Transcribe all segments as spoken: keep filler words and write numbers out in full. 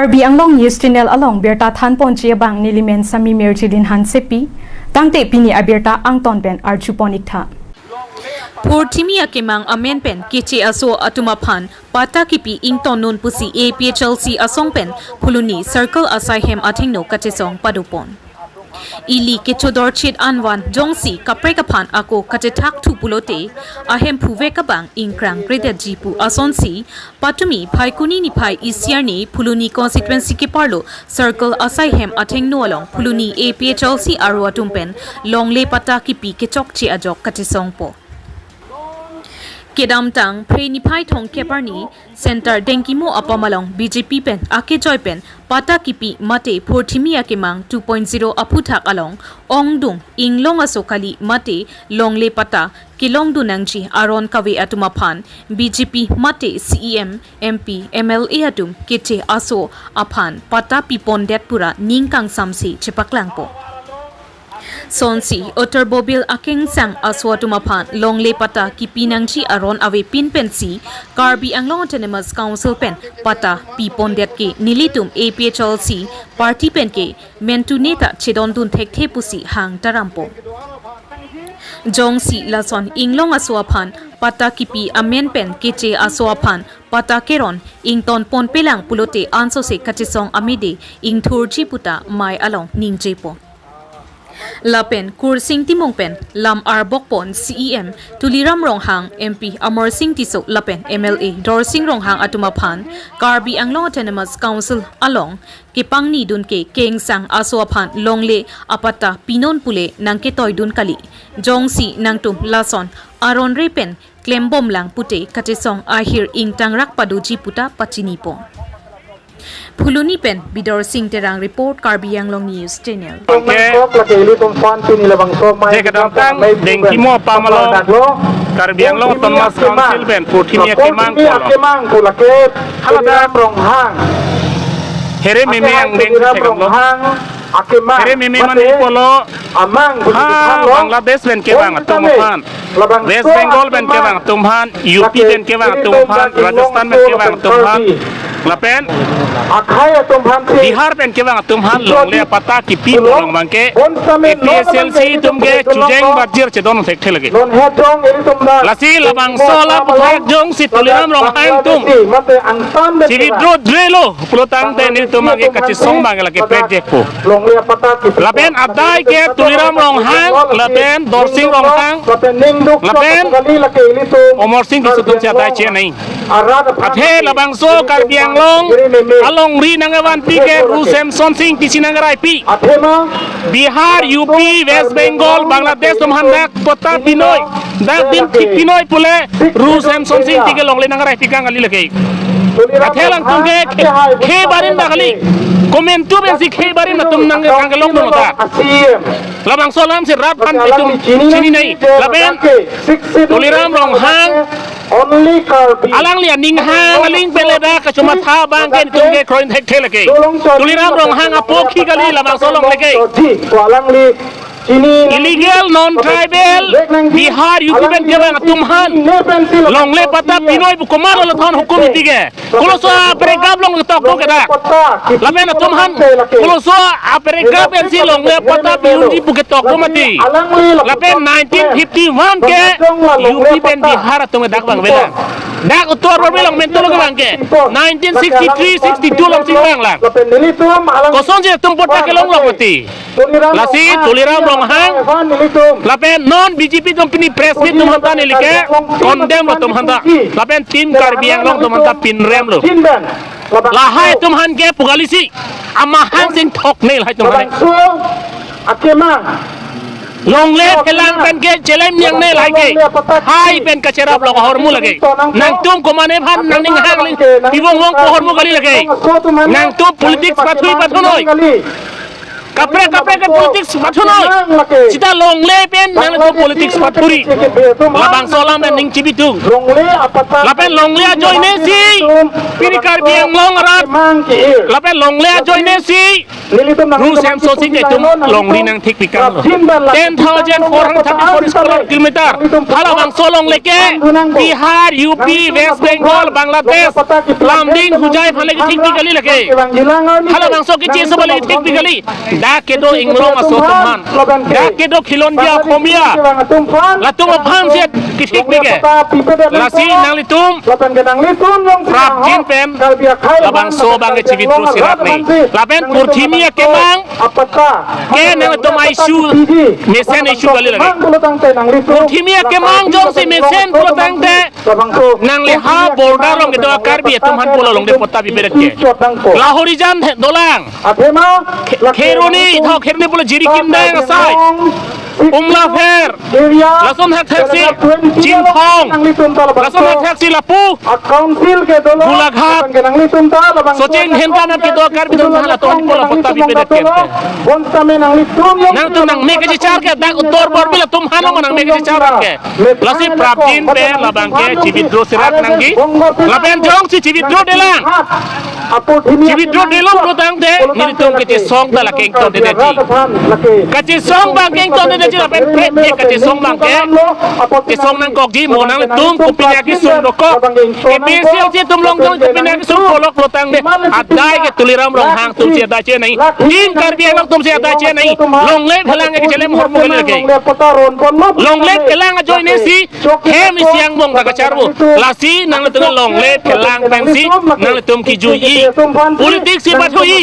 Karbi Anglong News Channel along birta thanponji abang nelimen Sami Mirjilin Hansepi, tangte pini abirta angton pen arjupon iktha. Purthimi akemang amen pen keche aso atum aphan patta kipi ingtonnun pusi A P H L C asong pen Phuloni Circle asai hem athengno kachesong padopon. Ili kechodorchit anvan jongsi kaprek aphan ako kachethak thu pulote, ahemphu vek abang ingkrang kredetji pu asonsi, patumi Phaikuni niphai isi arni Phuloni constituency keparlo Circle asai hem athengno along Phuloni A P H L C aro atum pen longle patta kipi kechokche ajok kachesongpo. Kedamtang Phre niphai thomkep arni Center Dengkimo apam along B J P pen akejoi pen patta kipi mate purthimi akemang two point zero aphuthak along ongdung inglong aso kali mate longle patta kelongdun nangji aron kave atum aphan B J P mate C E M, M P, M L A atum keche aso aphan patta pipondet pura ning kangsamse chepaklangpo. Sonsi Uttar Bobil akengsang aso atum aphan longle patta kipi nangji aron avepin pensi Karbi Anglong Autonomous Council pen patta pipondet ke nelitum A P H L C party pen ke mentune ta chedondun thekthe pusi hang tarampo. Jongsi lason inglong aso aphan patta kipi amen pen keche aso aphan patta keron ingtonponpelang pulote ansose kachesong amede ingthurji puta mei along ningjepo. Lapen Kursing Timung pen lam arbokpon C E M Tuliram Ronghang, M P Amarsing Tisso lapen M L A Dorsing Ronghang atum aphan Karbi Anglong Autonomous Council along kepangnidun ke kengsang aso aphan longle apatta pinon pule nangketoidun kali. Jongsi nangtum lason aronre pen klembomlang pute kachesong ahir ingtangrak padoji puta pachinipo. Phuloni pen Bidorsing Terang report, Karbi Anglong News Channel. Bangke, Bangkok lake ilitum aphan pini labangso mai je kedamtang mai Dengkimo apam along, Karbi Anglong Autonomous Council pen purthimi akemang purthimi pulo. Akemang pu lake Haladak Tuliram Ronghang. Here meme Akemang angdeng Tuliram sekamlo. Ronghang akemang. Here meme mate mane pulo. Amang Ha, Bangladesh pen kevang atum aphan, West Bengal pen kevang atum aphan, U P pen kevang atum aphan, Rajasthan pen kevang atum aphan, lapen Bihar pen kevang atum aphan longle apatta kipi pulo abangke A P H L C atum ke chujeng bajir chedon thekthe lake. Lasi labangso la puthak jongsi Tuliram Ronghang atum si withdraw drelo pulo tangte nelitum abangke kachesong abangke lake prekjekpo. Lapen adai ke Tuliram Ronghang, lapen Dorsing Ronghang, lapen Amarsing Tisso atum si adai chenei. Athe labangso Karbi Anglong alongri nangkevanpi ke Ru Semsonsing Tisso nangkeraipi. Bihar, U P, West Bengal, Bangladesh atum aphan dak patta pinoi, dak din thik pinoi pule Ru Semsonsing Tisso ke longle nangkeraipi kang kali lake. Athe alangtum ke khe, khe barim dak kali. Komantu pensi khe barim atum nangkang kelong dono ta. Labangso alam si rat aphan itum chininei. Lapen Tuliram Ronghang, alangli aning hang aling pele dak kachomatha abangke itum ke kroin thekthe lake. Tuliram Ronghang apokhi kali labangso along lake. Illegal, non-tribal, Bihar, U P pen kevang atum aphan longle patta pinoi pu komat lo lathon hukum iti ke. Koloso aperegap along ketok do ke dak. Lapen atum aphan koloso aperegap pensi longle patta piunji pu ketok do mati. Lapen nineteen fifty-one ke U P pen Bihar atum ke dak vangvelang. Dak Uttar Pradesh along mentu lo kevang ke. Nineteen sixty-three sixty-two along si vanglang. Kosonsi atum patta kelong long mati. Lasi Tuliram Ronghang lapen non B J P atum pini press meet atum aphanta neli ke condemn atum aphanta. Lapen Team Karbi Anglong atum aphanta pinrem lo. Lahai atum aphan ke pu kali si amahang sing thoknei lahai atum aphan. Longle phelang pen ke chelem niang ne lahai ke. Hai pen kacherap lo ahormu lake. Nangtum komane aphan nangning hang ling pivong vong ahormu kali lake. Nangtum politics pathui pathunoi. Kaprek kaprek ke politics pathunoi. Sita longle pen nanglitum politics pathuri. Labangso alam pen ning chibitung. Lapen longle ajoine si pini Karbi Anglong arat. Lapen longle ajoine si Ru Semsonsing ke itum longri nangthik pikang lo. Ten thousand four hundred thirty-four square kilometer. Halabangso longle ke Bihar, U P, West Bengal, Bangladesh, Lumding, Hojai aphan le kethik pi kali lake. Halabangso ke Cheso aphan le kethik pi kali. Dak kedo inglong aso atum aphan. Dak kedo khilonjia Oxomiya, latum aphan si kethik pi ke. Lasi nanglitum prapjin pen labangso abang ke chiwithdraw si rat nangji. Lapen purthimi akemang ke nangtum issue, mesen issue kali lake. Purthimi akemang jongsi mesen pulo tangte, nangli ha border along kedo Karbi atum aphan pulo longri patta pipedet ke. Lahorijan dolang, Kheroni, thau Kheroni pulo Jirikindeng asai, Umlapher, lason hakthaksi Chinthong, lason hakthaksi lapu Golaghat, Socheng Dhenta nat kedo Karbi atum aphan latum pulo patta pipedet ke. Nangtum nangme kachechar ke, dak Uttar Borbil atum aphan nangme kachechar ke. Lasi prapjin pen labang ke chiwithdraw si rat nangji. Lapen jongsi chiwithdraw-det lang, chiwithdraw-det lo pulo tangte, nelitum kachesong ta lake ingtondedetji. Kachesong abang ke ingtondedetji, lapen prek ke kachesong abang ke chesong nangkokji. Mo nanglitum kopine akesung dokok, APHLC atum along jong kopine akesung kolok pulo tangte, adai ke Tuliram Ronghang atum si adai che nangji. Team Karbi Anglong atum si adai che nangji. Longle phelang ke chelem hormu kali lake. Longle phelang ajoine si hem isi angbong ta kacharvo. Lasi nanglitum longle phelang pensi nanglitum kijui-i, politics si pathu-i.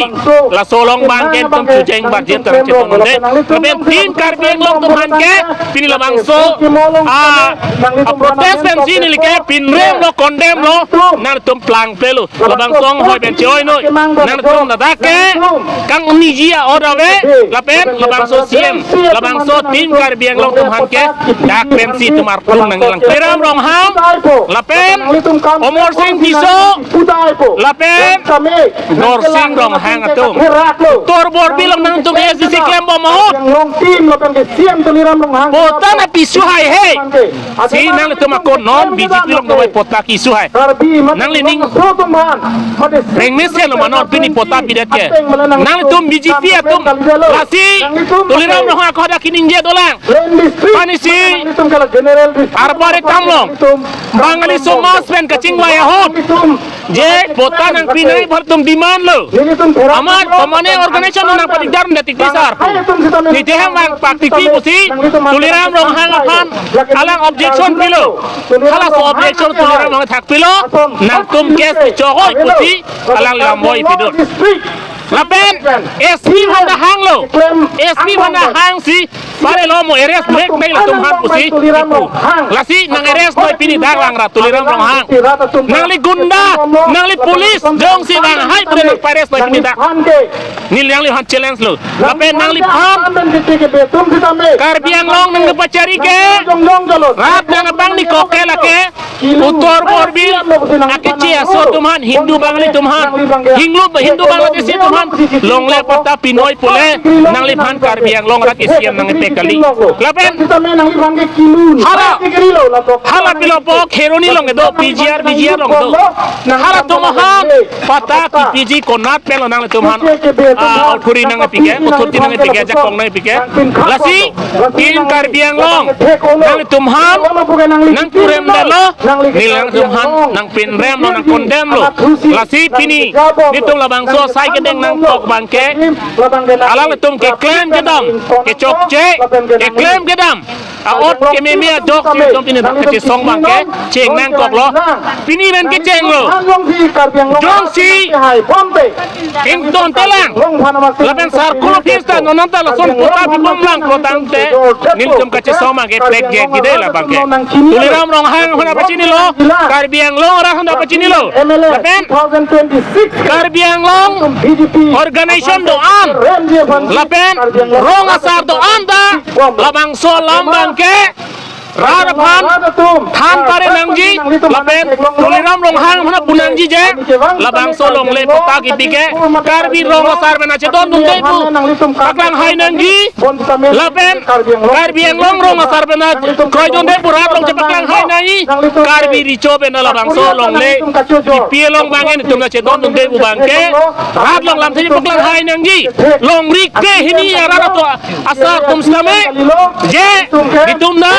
Laso along abang ke itum chujeng barjin ta nangchetongdunde. Lapen Team Karbi Anglong atum aphan ke pini labangso a, a protest pensi neli ke pinrem lo, condemn lo, nanglitum plangple lo. Labangso anghoi pen che-oi noi. Nangtum ladak ke kangniji a-order ave, lapen labangso CEM, labangso Team Karbi Anglong atum aphan ke dak pensi itum artum nanglang. Tuliram Ronghang, lapen Amarsing Tisso, lapen Dorsing Ronghang atum. Uttar Borbil along nangtum ASDC klembom ahut, patta nangpi isuhai he. Si nanglitum ako non BJP along dovai patta ki-isuhai. Nangli ning rengmesen lo ma non pini patta pidet ke. Nanglitum BJP atum, lasi Tuliram Ronghang ako hadak kaningje dolang. Ani si Arbari Anglong Bangali Somaj pen kachingvai ahut, je patta nangpi nangji aphan itum demand lo. Amat komane organization nangpatikdar un-e tikti sar. Nelitum abang paktikti pusi Tuliram Ronghang aphan alang objection pilo. Halaso objection Tuliram Ronghang thakpilo, nangtum case chokoi pusi alang lamboi pidun. Lapen SP aphan ta hanglo, SP aphan ta hangsi, pare lo mo arrest, blackmail atum aphan pusi ipu. Lasi nang-arrest noi pini dak lang rat Tuliram Ronghang. Nangli gunda, nangli police, jongsi nanghai pura nangpa-arrest noi pini dak. Neli nangliphan challenge lo. Lapen nangliphan Karbi Anglong nangpachari ke, rat nang abang ni koke lake, Uttar Borbil akeche aso atum aphan, Hindu Bangali atum aphan, Hindu, Hindu Bangladeshi atum aphan longle patta pinoi pule, nangliphan Karbi Anglong arat ke CEM nangpepek kali. Lapen hala, hala pilo po Kheroni along kedo, PGR, VGR along do. Halatum aphan patta kipiji konat pen lo nanglitum aphan, ah, authority nangpipike, authority nangpipike, jakong nangpipike. Lasi Team Karbi Anglong, nanglitum aphan nangkurem detlo, neli nanglitum aphan nangpinrem lo, nang-condemn lo. Lasi pini nelitum labangso asai kedeng nangkok abang ke, alanglitum keklem kedam, kechokche, keklem kedam, a-ot kememe ajok si nelitum pini dak kachesong abang ke cheng nangkoklo. Pini pen kechenglo. Jongsi ingtonte lang, lapen circle office ta non anta lason patta pibom lang pulo tangte, nelitum kachesong abang ke pek jek jide labang ke. Tuliram Ronghang aphan ta pachinilo, Karbi Anglong arat aphan ta pachinilo. Lapen Karbi Anglong organization do-an, lapen rong asar do-an ta labangso alam abang ke rat aphan than pare nangji, lapen Tuliram Ronghang aphan pu nangji je, labangso longle patta kipi ke Karbi Rong Asar pen achedondunde pu paklang hai nangji, lapen Karbi Anglong Rong Asar pen kroidunde pu rat along chepaklanghainangji, Karbi Recho pen labangso longle kipi along abang nelitum nangchedondunde pu abang ke rat along lamthe chepaklanghainangji. Longri krehini arat atum asar atum sitame je nelitum na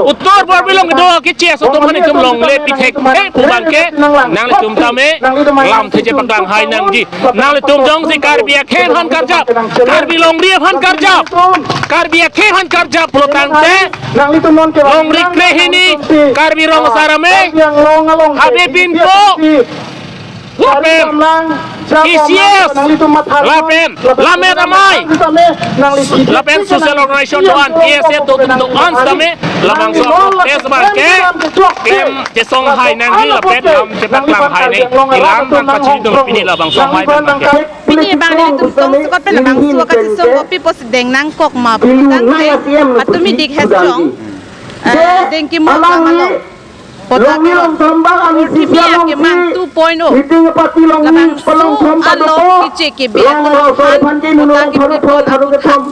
Uttar Borbil along kedo ke K S atum aphan nelitum longle pithek-e pu abang ke nanglitum tame lamthe chepaklanghainangji. Nanglitum jongsi Karbi akhei aphan karjap, Karbi longri aphan karjap, Karbi akhei aphan karjap pulotangte longri krehini Karbi Rong Asar Amei, Habe Pinpo, lapen K C S, lapen Lammet Amei, lapen social organization do-an, K S S do, do-an sitame labangso protest abang ke klem chesonghainangji lapen lam chepaklanghainangji, lam aphan pachini dong pini labangso amei abang ke. Pini abang nelitum tong sukot pen labangso kachesong kopi pusi deng nangkok ma pulotangte, patumi dik hesjong, eh, dengki mo abang along. Pota ke Purthimi Akemang two point oh. Labangso along kiche kibi atum aphan pota kipi pon aputhak.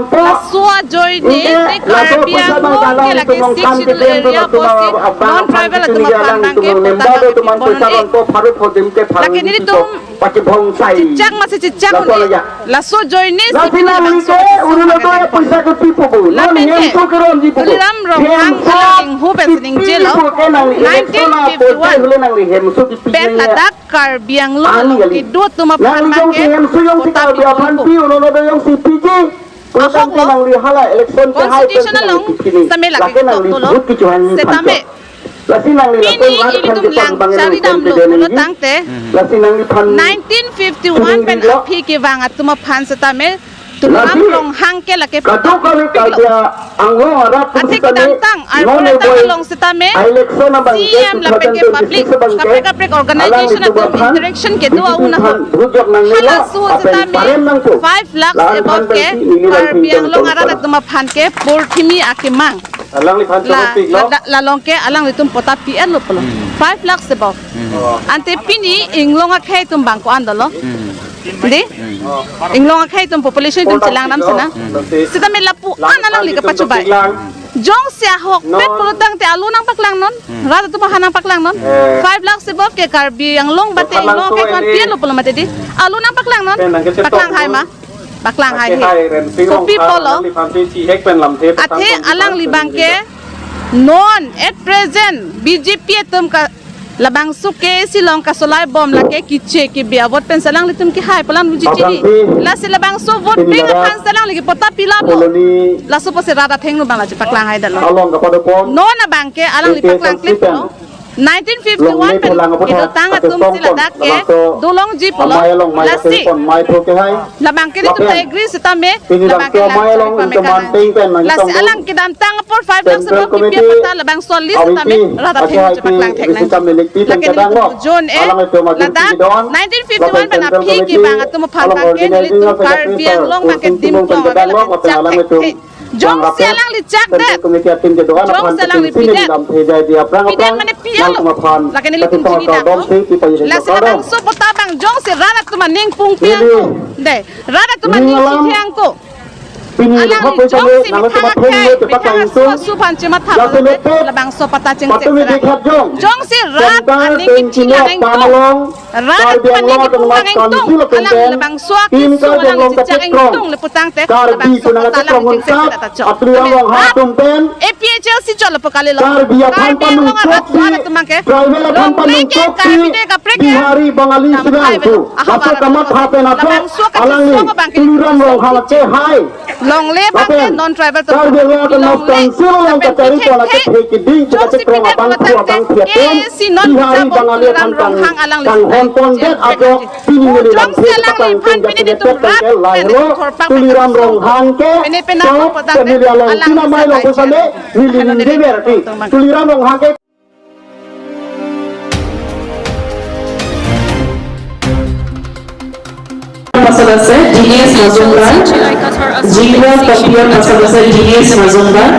Laso ajoine te Karbi Anglong ke lake Sixth Schedule area pusi non-tribal atum aphan abang ke pota kipi pon un-e. Lake nelitum chechak masi chechak un-e. Laso ajoine si pini labangso kachesong abang ke deng pon. Lapen ke Tuliram Ronghang alang inghu pen si ningjelo, nineteen fifty-one pen ladak Karbi Anglong along kedo atum aphan abang ke pota pipo. Ahok lo, constitution along sitame lake ketok lo. Sitame pini ilitum lang charidamlo pulotangte, nineteen fifty-one pen aphi kevang atum aphan sitame Tuliram Ronghang ke lake pota pipiklo. Athe kedamtang arpore ta along sitame C E M lapen ke public kaprek kaprek organization atum interaction kedo a-un ahut, halaso sitame five lakhs above ke Karbi Anglong arat atum aphan ke Purthimi Akemang, alangliphan la, chokpiklo. La, la, la along ke alanglitum pota pi-etlo pulo. Hmm. Five lakhs above. Hmm. Ante pini inglong akhei atum abang ko-an dolo? Hmm. Dei? Hmm. Inglong akhei atum population atum chelang dam sena. Hmm. Sitame lapu-an alangli kapachobei. Jongsi ahokpet pulotangte alo nangpaklangnon. Hmm. Rat atum aphan nangpaklangnon. Eh. Five lakhs above ke Karbi Anglong bate inglong akhei atum aphan pi-etlo pulo mati dei. Alo nangpaklangnon. Paklanghai ma? Paklanghai he. Kopi pulo? Athe alangli abang ke non at present B J P atum ke labangso ke si along kasolai bom lake kiche kibi avote pensi alanglitum kehai pu alam uji chini. Lasi labangso vote bank aphan si alangli ke pota pilaplo. Laso pusi rat athengno abang la chepaklanghai damlo. Non abang ke alangli paklangkle pulo. Nineteen fifty-one pen kedotang atum si ladak ke dolongji pulo. Lasi labang ke nelitum ta agree sitame, labang ke lang pame kang. Lasi alang kedamtang apor five lakhs above kipi apot ta labangso list sitame rat athengno chepaklangthek nang. Lake nelitum June eh, ladak nineteen fifty-one pen aphi kevang atum aphan abang ke nelitum Karbi Anglong abang ke dimplong abang ke lake chak thek. Jongsi alangli chakdet, jongsi alangli pidet, pidet mane pi-etlo. Lake nelitum chini damlo. Lasi labangso pota abang jongsi rat atum aning pung piang ko. Dei, rat atum aning si piang ko. Alangli jongsi methang akhei, methang asu asu aphan chematha pulote labangso pata chengchek sera. Jongsi rat aning kichini angtung, rat atum aning kipung angtung, alangli labangso akeso alangli chechak angtung le putangte, labangso pata alangli chengchek sera ta chok. Tame rat A P H L C choklo pu kalilo. Karbi Anglong arat atum abang ke longle ke Karbi dei kaprek ke. Ahok arat atum labangso akeso abang ke. Longle abang ke non-tribal atum. Longle abang ke pithekthe. Jongsi pithekthe pulotangte A A C non-tribal Tuliram Ronghang alangli. Jongsi alangli aphan pini nelitum rat pen nelitum thorpak pen Tuliram Ronghang ke pini penang pota alangli. Tuliram Ronghang ke পাছত আছে D S Majumdar, জিলা কপিয়াৰ পাছত আছে D S Majumdar.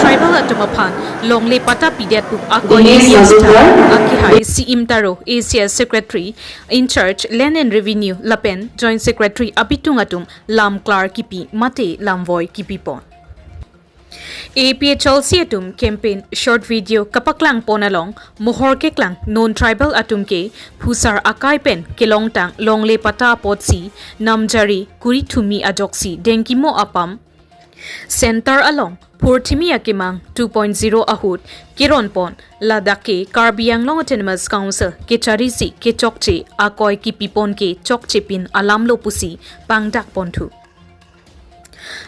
aphan longle patta pidet pu akoi Dinesh Majumdar. Akihai C M Taro, A C S Secretary in charge Land and Revenue lapen Joint Secretary abitung atum lam klar kipi mate lamvoi kipipon. A P H L C atum campaign short video kapaklang pon along mohor keklang non tribal atum ke phusar akai pen kelongtang longle patta apotsi namjari kuri thumi ajoksi Dengkimo apam center along Purthimi Akemang two point zero ahut keron pon ladak ke Karbi Anglong Autonomous Council kecharisi kechokche akoi kipipon ke chokchepin alamlo pusi pangdak ponthu.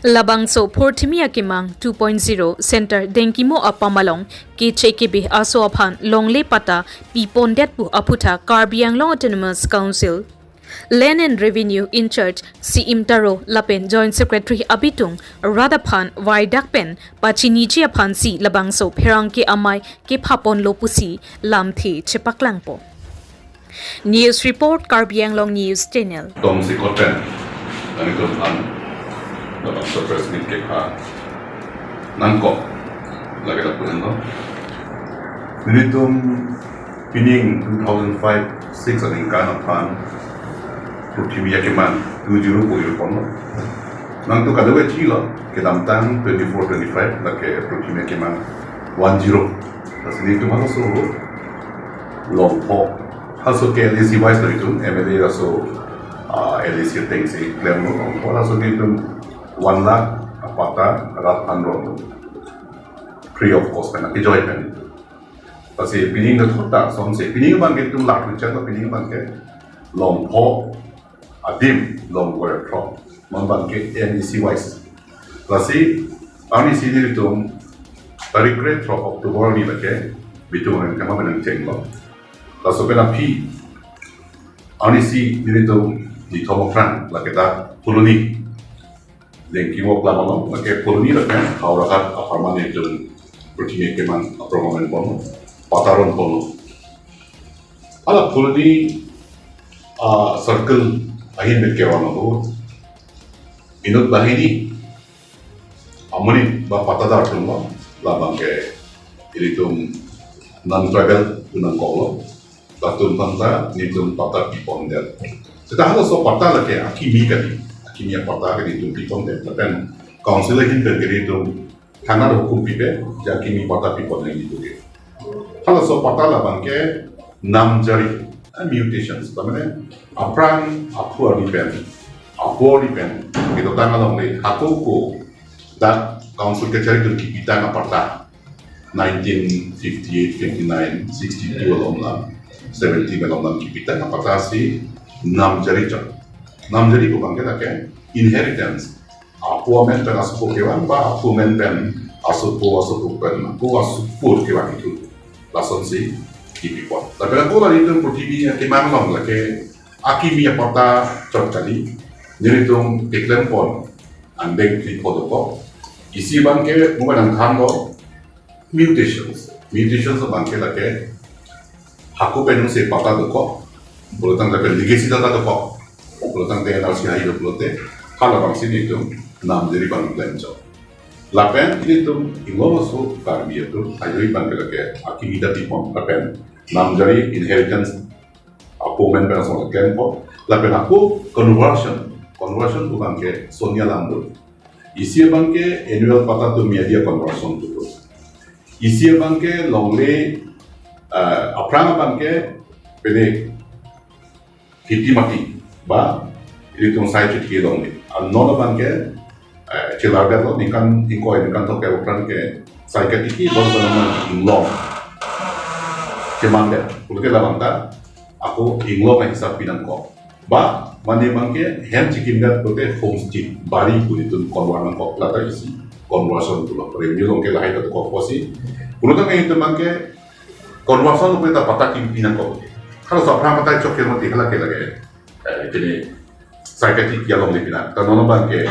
Labangso Purthimi Akemang two point zero center Dengkimo apam along keche kebe aso aphan longle patta pipondet pu aphutha Karbi Anglong Autonomous Council Land and Revenue in charge C M Taro lapen Joint Secretary abitung rat aphan vaidak pen pachiniji aphansi labangso pherangke amei kephaponlo pusi lamthe chepaklangpo. News report, Karbi Anglong News Channel. Tom si koten, ani tom an, labangso press meet kepha nangkok lagi lapu henlo. Nelitum pining two thousand five six aningkan aphan Purthimi Akemang two zero pu ir ponlo. Nangtum kadokave chilo, kedamtang twenty-four twenty-five lake Purthimi Akemang one zero. Lasi nelitum halaso longpo. Halaso ke L A C wise lo itum, M L A laso, ah, L A C atengsi klemlo longpo. Halaso ke itum one lakh apatta rat aphan ronlo. Free of cost pen, akejoi pen. Lasi pining kethot ta asonsi, pining abang ke itum lakh rupiah lo, pining abang ke longpo adim, longpo throk. Non abang ke N E C wise. Lasi, arnisi nelitum tarik krethrok October arni lake bitung areng kama benang chenglo. Laso pen aphi, arnisi nelitum nithom aphrang lake dak Phuloni Dengkimo aplam along, lake Phuloni lapen Howraghat apharman itum Purthimi Akemang apharman ponlo, patta ron ponlo. Hala Phuloni, ah, circle ahin pen keron ahut inut banghini amonit ba pattadar atumlo, labang ke ilitum non-tribal pu nangkoklo. Latum aphanta nelitum patta pipondet. Seta halaso patta lake akimi kali, akimi apatta ke nelitum pipondet. Lapen council ahin pen ke nelitum thana hukum pipe, ja akimi patta pipon nangji pu ke. Halaso patta labang ke namjari, ah, mutations, ta mane aphrang aphu arni pen, aphu arni pen kedotang alongle hako ko dak council kechari atum kipitang apatta nineteen fifty-eight, fifty-nine, sixty-two along lam, seventy along lam kipitang apatta si namjari chot. Namjari pu abang ke lake inheritance. Aphu amen pen asopo kevang ba aphu amen pen asopo, asopo pen ako asopo kevang itu. Lasonsi kipipon. Tapi ako la nelitum Purthimi Akemang along lake akimi apatta chot kali. Nelitum keklem pon angdeng phli pho dokok. Isi abang ke mo nangthanlo mutations. Mutations abang ke lake hako pen si patta dokok, pulotangte pen legacy data dokok, pulotangte N R C hai do pulote, halabangsi nelitum namjari abang klem chot. Lapen nelitum inglong aso Karbi atum haihui abang ke lake akimi ta pipon lapen namjari inheritance aphu amen pen asong klempo. Lapen ako conversion, conversion pu abang ke soni alam do. Isi abang ke annual patta atum miyadi a-conversion pu do. Isi abang ke longle, eh, aphrang abang ke pede kheti mati ba ilitum sai chuti longle. Anon abang ke, eh, chelardetlo ningkan ingkoi ningkan throkkep aphrang ke sai katiki bonsong aman inglong chemandet. Pulote labang ta ako inglong ahisap pi nangkok. Ba mane abang ke hem chikim gat pulote homestead, bari pu nelitum convert nangkok, lata isi conversion pulo. Revenue along ke lahai ta dokok pusi. Pulotangte itum abang ke conversion pulote patta kipi nangkok. Halaso aphrang patta chot ke mati hala ke lake, eh, kini sai katiki alongle pinang. Ta non abang ke,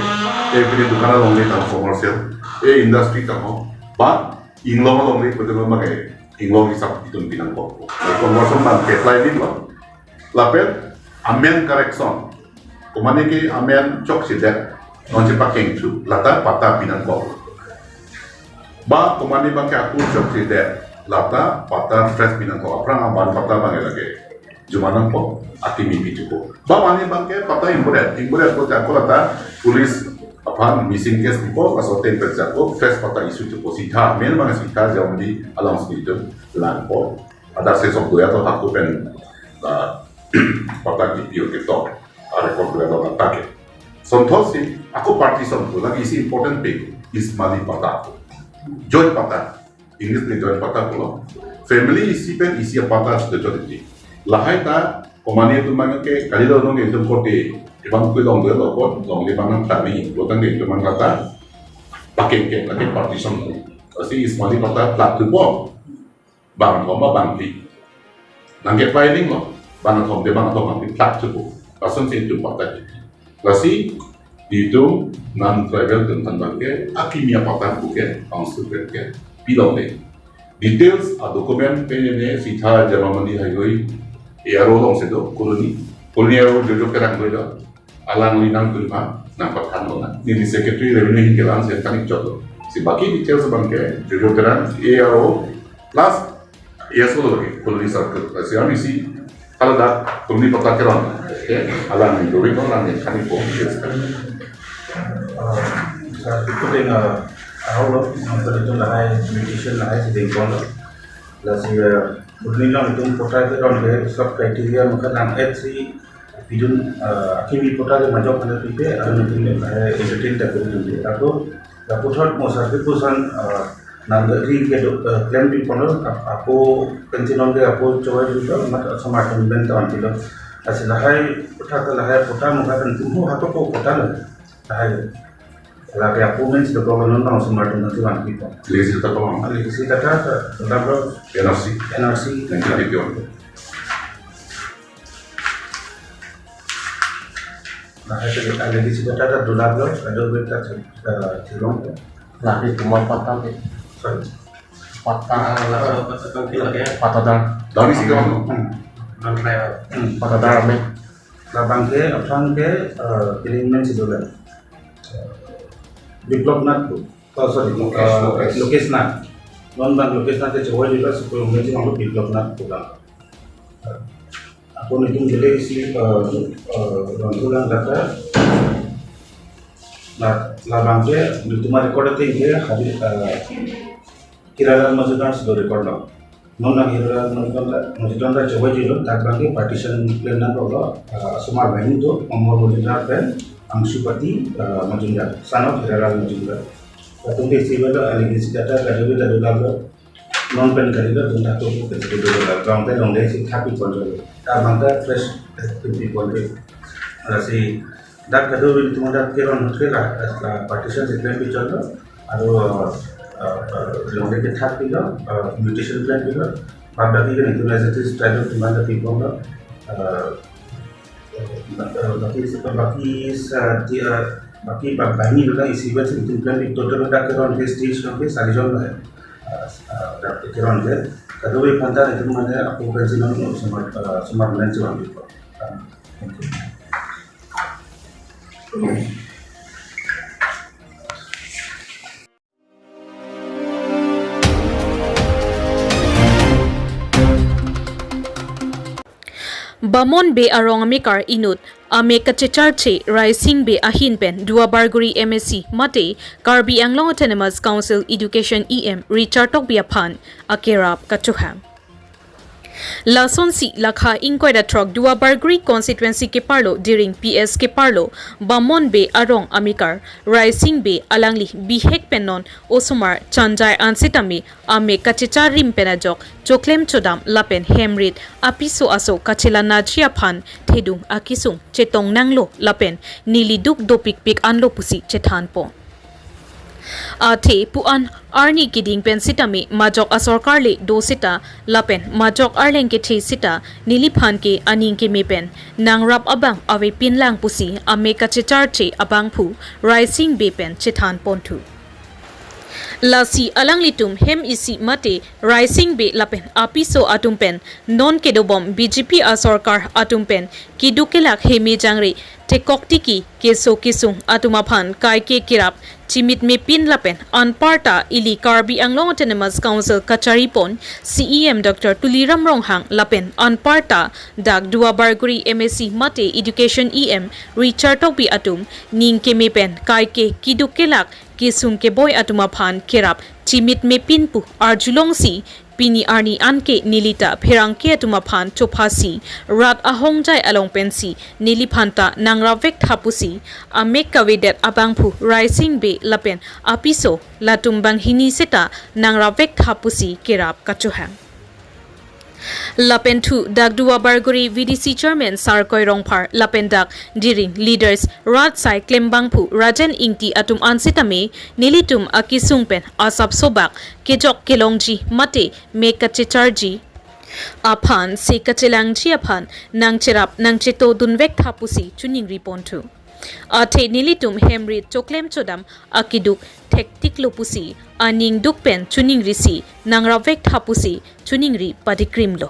eh, kini dukan alongle tang commercial, eh, industry tang ho. Ba inglong alongle pulote non abang ke inglong hisap itum pi nangkok. Conversion abang ke apply nanglo. Lapen amen correction, komane ke amen chokchedet, non chepakeng thu, lata patta pi nangkok. Ba komane abangke atur chokche det, lata patta fresh pinangkok, aphrang aban patta abangke lake juma nangpo, akimi pi chokpo. Ba mane abangke patta ingbodet, ingbodet ko jako lata police aphan missing case pipo, laso ateng pen jako fresh patta issue chokpo, sitha, main abang sitha Jamatia alongsi itum langpo. Ada se sok doya to hako pen, ah, patta kipi o ketok, ah, record doya to lata ke. Sonthotsi, ako partition ko, lake isi important pen, Ismaili patta ko. Joint patta, English pen joint patta ko lo. Family isi pen isi patta sudah joint isi. Lahai ta, komane atum abangke, kali lo nong itum korte, ibang ko longle lo ko, longle abang nangtani, lo tangte itum abang lata, pakeng keng lake partition ko. Lasi Ismaili patta plak thupo. Bang thom ba bang phli. Nangke planning lo. Bang thom te bang thom bang phli plak thupo. Lasonsi itum patta. Lasi itum non-tribal atum aphan abangke akimi apatta ko ke council pen ke pilongle. Details a-document pen ne sitha Jamatia Highway A R O alongsi do, colony. Colony A R O Jojo Terang do. Alangli nangturi ma, nangpathan lo na. Neli secretary revenue ahin kelang sen kami chot lo. Si baki details abangke, Jojo Terang, A R O, plus A S O lo lake, colony circle. Lasi ami si, kalau dak colony patta keron. Oke, alangli duri ko, alangli kami po. Yes. Uh, sa ikutin, uh, ahok lo, nangpalitum lahai, mediation lahai, si dengkon lo. Lasi, uh, colony along itum patta keron ke, sub criteria mungkin nang H C, Pidun, eh, akimi patta ke majok hana pipe, anu nangtum, eh, entertain ta kuri dunde. Ako, ako thot mo sarke pusan, eh, nang ri ke do, eh, claim pi pono, ap-, ako pensinon ke ako choi dun to, mat asomar tum ben ta an pilo. Lasi lahai patta ke lahai patta mo kan tum ho hato ko patta le. Lahai. Lake ako men sida ko non nang asomar tum nanti wan pipo. Legacy data ko? Legacy data ta, ta, ta, N R C. N R C. Nanti di pion. Nah, itu ada di sekitar ada dua belas, ada berita, eh, Cilong. Nah, di rumah patta ke. Sorry. Patta. Ah, lah, patta, patta, ya. Patta dan. Dari sini kamu. Hmm. Non tribal. Hmm. Patta dan, amen. Labang ke, aphrang ke, eh, kirimen si dolar. Biplop Nath ko. Oh, sorry. Lokesh, eh, Lokesh. Lokesh Nath. Non bang Lokesh Nath ke chowai juga sepuluh menit lalu Biplop Nath ko bang. Ako nelitum jele isi, eh, eh, rangkulang data. Nah, labang ke, nelitum record ateng ke, hari, eh, Hiralal Majumdar si do record lo. Non nang Hiralal Majumdar, Majumdar ta chowai jilo, dak abangke partition plan nangkok lo, eh, asomar banghini do, Amar Majumdar pen, Angshupati, eh, Majumdar, son of Hiralal Majumdar. Latum ke isi abang, eh, legacy data, kadokave ta dolar lo, non pen kali lo, dun ta to ko pen si dolar, bang pen longle si thak pi pon lo. Ta bang ta fresh, eh, pi pon lo. Lasi, dak kadokave nelitum dak keron hote la, la partition si plan pi chot lo, aru, eh, eh, longle ke thak pilo, eh, mutation plan pilo, bad baki ke nelitum as it is tribal demand pi pon lo, eh, eh, baki, baki sa, ti, eh, baki ba-, banghini lo isi abang si nelitum plan pi total dak keron ke stage lo ke sari jon lo. Eh, eh, dak keron ke, kadokave aphan ta nelitum mane ako pensinon asomar, eh, asomar men si wan pipo. Thank you. Bamon Bey arong amekar inut amek kachecharche Raising Bey ahin pen Duarbagori M A C mate Karbi Anglong Autonomous Council Education E M Richard Tokbi aphan akerap kachohang. Lasonsi lakha ingkoi ra throk Duarbagori constituency keparlo Diring P S keparlo Bamon Bey arong amekar Raising Bey alangli bihek pen non osomar chanjai an sitame amek kachechar rim pen ajok choklem chodam lapen hem rit apiso aso kachelanji aphan thedung akesung chetong nanglo lapen neli duk dopikpik anlo pusi chethanpon. Athe pu-an arni keding pen sitame majok asorkar le do seta lapen majok arleng kethe seta neliphan ke aning keme pen nangrap abang avepin lang pusi amek kachecharche abangphu Raising Bey pen chethanponthu. Lasi alanglitum hem isi mate Raising Bey lapen apiso atum pen non kedobom B J P asorkar atum pen keduk kelak heme jangre Tekok tiki keso kesung atum aphan kaike kerap chimitmepin lapen anparta ili Karbi Anglong Autonomous Council kacharipon C E M Doctor Tuliram Ronghang lapen anparta dak Duar Bagori M A C mate Education E M Richard Tokbi atum ning keme pen kaike keduk kelak kesung keboi atum aphan kerap chimitmepin pu arjulongsi pini arni anke nelita pherangke atum aphan chophasi rat ahongjai along pensi neliphan ta nangrapvek tha pusi amek kavedet abangphu Raising Bey lapen apiso latum banghini seta nangrapvek tha pusi kerap kachohang. Lapen thu dak Duar Bagori V D C Chairman Sarkoi Rongphar lapen dak Diring leaders rat sai klembangphu Rajen Ingti atum an sitame nelitum akesung pen asap sobak kejok kelongji mate mek kachecharji aphan se kachelangji aphan nangcherap nangcheto dunvek tha pusi choningri ponthu. Athe nelitum hem rit choklem chodam akeduk thektiklo pusi aning duk pen choningrisi nangrapvek tha pusi choningri padikrimlo.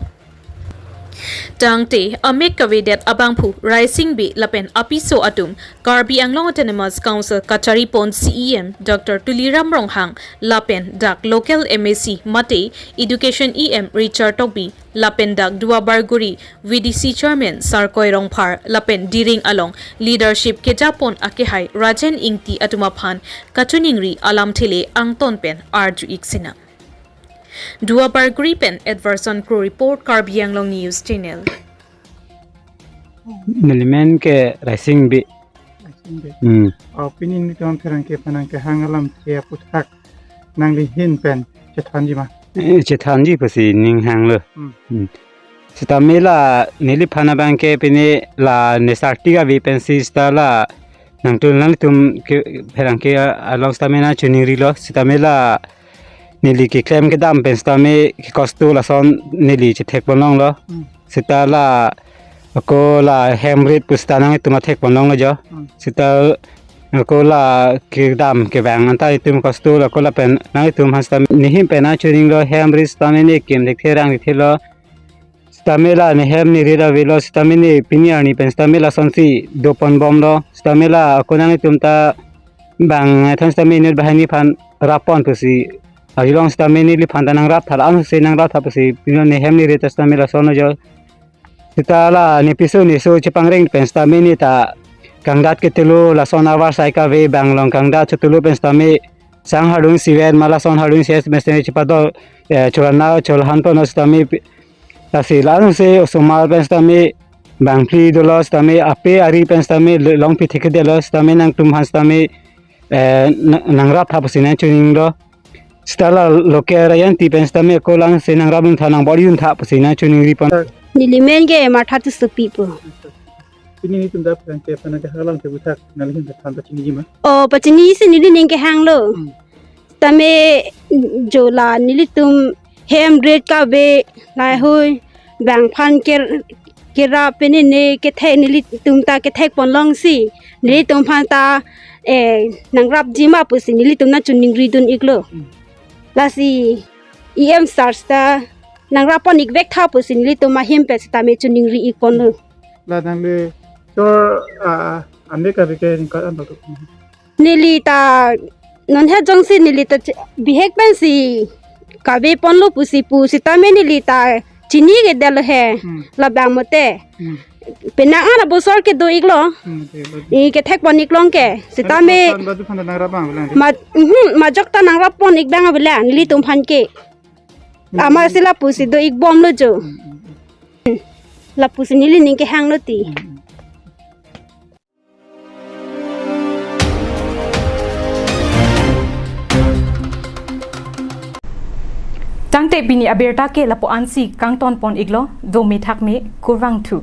Tangte amek kavedet abangphu Raising Bey lapen apiso atum Karbi Anglong Autonomous Council kacharipon C E M Doctor Tuliram Ronghang lapen dak local M A C mate Education E M Richard Tokbi lapen dak Duar Bagori V D C Chairman Sarkoi Rongphar lapen Diring along leadership kejapon akehai Rajen Ingti atum aphan kachoningri alamthe le angton pen arju-ik sinang. Duar Bagori pen Edverson Kro report, Karbi Anglong News Channel. Nelimen ke Raising Bey. Raising Bey. Hmm. Oh, pini nelitum pherangke aphan nangkehang alamthe aphuthak nangli ahin pen chethanji ma? Eh, chethanji pusi ning hanglo. Hmm. Hmm. Sitame la neliphan abangke pini la nesarti kave pensi sita la nangtum nangtum ke pherangke along sitame nangchoningrilo sitame la neli keklem kedam pen sitame kekosto lason neli chethekponlonglo. Hmm. Sita la ako la hem rit pu sita nanglitum athekponlonglo jo. Hmm. Sita ako la kedam kevang anta itum kosto la ako lapen nanglitum aphan sitame ne ahin pen nangchoninglo hem rit sitame ne kim thekthe rang thekthelo. Sitame la ne hem ne rit avelo sitame ne pini arni pen sitame lasonsi doponbomlo sitame la ako nanglitum ta bang than sitame inut banghini aphan rappon pusi arjulong sitame neliphan ta nangrap tha la-an se nangrap tha pusi pini ne hem ne rit ta sitame lasonlo jo. Sita la ne piso ne so chepangreng pen sitame ne ta kangdat ketulu lason avar sai kave bang along kangdat chetulu pen sitame sang hardung sivet ma lason hardung sivet pen sitame chepadol, eh, cholana cholhanponlo sitame pi-, lasi la-an se osomar pen sitame bangphli dolo sitame ape ari pen sitame le-, longpi thekthedetlo sitame nangtum aphan sitame, eh, na-, nangrap tha pusi nangchoninglo. Sita la local Rajen Ingti pen sitame ako la-an se nangrapdun tha nangbor-idun tha pusi nangchoningripon. Nelimen ke Martha Tissopi pu. Pini nelitum dak pherangke aphan nangkehang alamthe aphuthak nangli ahin pen than pachiniji ma? Oh, pachiniji si neli ning kehanglo. Hmm. Tame jo la nelitum hem rit kave lahei bang aphan ke kerap pini ne kethek nelitum ta kethekponlongsi nelitum aphan ta, eh, nangrapji ma pusi nelitum nangchoningridun-iklo. Hmm. Lasi E M sir ta nangrapon-ik vek tha pusi nelitum ahin pen sitame choningri-ikponlo. La nangli chor, ah, ane kave ke ringkat an tok. Neli ta non he jongsi neli ta che-, bihek pensi kaveponlo pusi pu sitame neli ta chinidetlo he. Hmm. Labang mate. Hmm. Penang an abosor kedo-iklo. Hmm, oke, baik. I kethekpon-iklong ke. Sitame. Baik, baik, baik, nangrap abang bilang. Ma, mhm, majok ta nangrapon-ik abang bilang nelitum aphan ke. Hmm. Amatsi lapusi do-ikbomlo jo. Hmm, hmm, hmm. Lapusi neli ning kehanglo ti. Hmm, hmm. Tangte pini abirta ke lapu-ansi kangtonpon-iklo, dome thakme, kurvangthu.